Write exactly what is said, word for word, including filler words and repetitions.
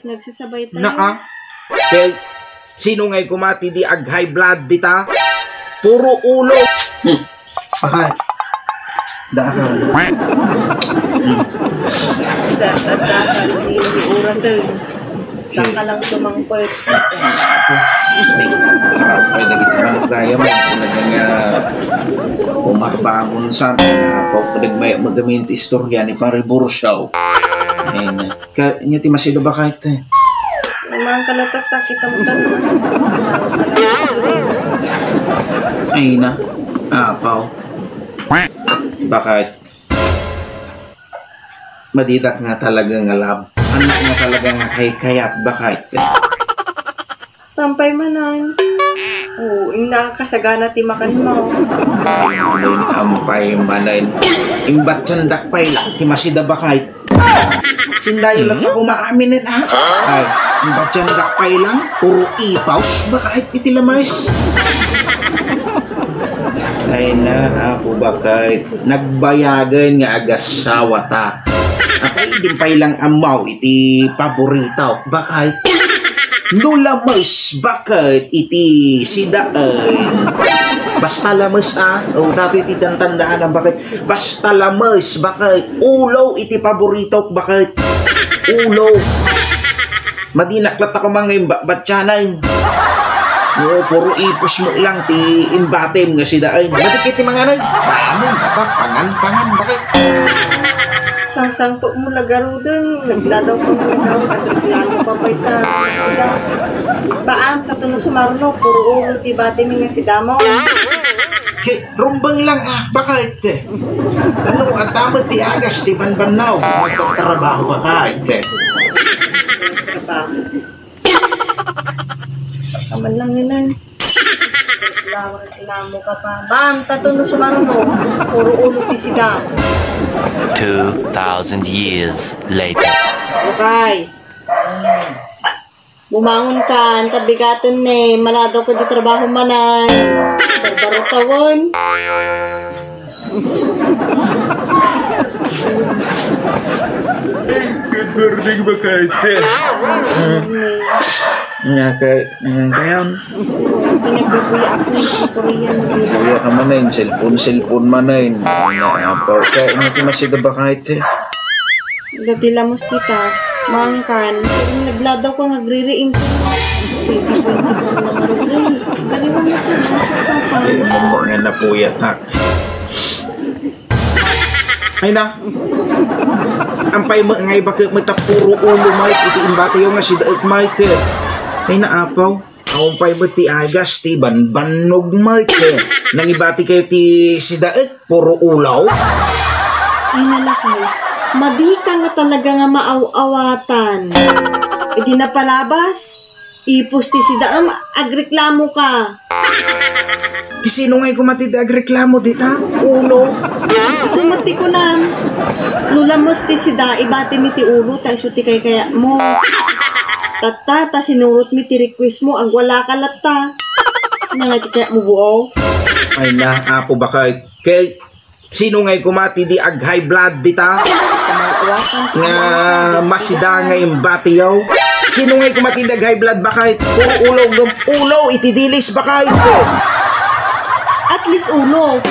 Nagsasabay tayo. Naa. Kay, sino ngay kuma ti di ag-high blood dita? Puro ulo. Aha. Daan. Sa tatakan ni oras, eh. Saan ka lang sumangkot? Ay, nagit-, ano kaya mo? Talagang, ah, umarbangon sa atin. Pag nagmay-, magaminti istorya ni Pare Bursaw. Ayun na. Ka, nya ti masida bakay te? Naman ka na tatakita mo ka naman. Ay na. Apaw. Bakay. Madidak nga talaga nga love. Anak nga talaga nga kay kayat bakay te? Pampay manan. Oo, ing nakakasagana ti makan mo. Amin, ampay manen. Imbatsandak pay la, ti masida bakay. Sindayo lang ako maamin na, ha? Ay, imbatsandak pay lang, puro ipaws bakay iti lamas. Ay na, ako bakay. Nagbayagen nga agasawa ta. Apay, di pay lang ammaw iti paborito. Bakay? No lames, bakay iti sidaen? Basta lames, ah. O, dati iti tantandaan ang bakay. Basta lames, bakay. Ulo iti paborito, bakay. Ulo. Madinak latta ko mga imba-, batyanan. No, puro ipos mo lang ti imbatem nga sidaen. Madi kiti manganay. Amin, apa, pangan, pangan, bakay. Sangsangpet mo lagaruden, nagladaw ka mo ikaw, nagreklamo ka pa ita. Sida, baam, katuno sumarno, puro ulo ti bati mi nga si Damo. Hey, rumbeng lang, ah, bakit? Ano, at tama ti agas, ti banbannaw. Magtatrabaho ka, kahit, eh. Trabaho. Kaman lang yun, eh. Reklamo, reklamo ka pa. Bam, tatuno sumarno. Puro ulo ti sida. Two thousand years later. Okay. Bumangon ka, anta bigaten ne, maladaw ka di trabaho manay. Barbaro ka won. Good morning, bakit? Nga kay, nga kayon. Pinagbabuya ako ng Korean. Buya ka man eh, cellphone, cellphone man eh. Nga, porke, nga ti masida bakit eh. Dati lamos kita, mangkan, nagladaw ka, nagririing ka. Twenty twenty-four na nga rin. Daliwan mo to, no? Sa, sa, sa, Ay, mo nga napuyat, ha? Ay na. Ampay mo ngay bakit mo ta puro ulo, Mike, iti imbatiyo nga sidaek, Mike. Ay na, apaw. Ampay mo ti agas, ti banbannog, Mike. Nangibati kayo ti sidaek. Puro ulaw? Ay, nalakay. Madika nga talaga nga maaw-awatan. Idi napalabas, ipos ti sidaem, agreklamo ka. Sino ngay kuma ti agreklamo dita? Ulo. Isu met ti kunam. No lames ti sida, ibati mi ti ulo, ta isu ti kaykayat mo. Tatta, ta sinurot mi ti request mo, agwala ka latta. Ania nga ti kayat mo, buaw? Ay na, apo bakay. Kay, sino ngay kuma ti di ag-high blood dita? Nga masida nga imbatiyo? Sino ngay kuma ti di ag-high blood, bakay? Puro ulaw, gam-, ulaw iti dilis, bakay? At least ulo.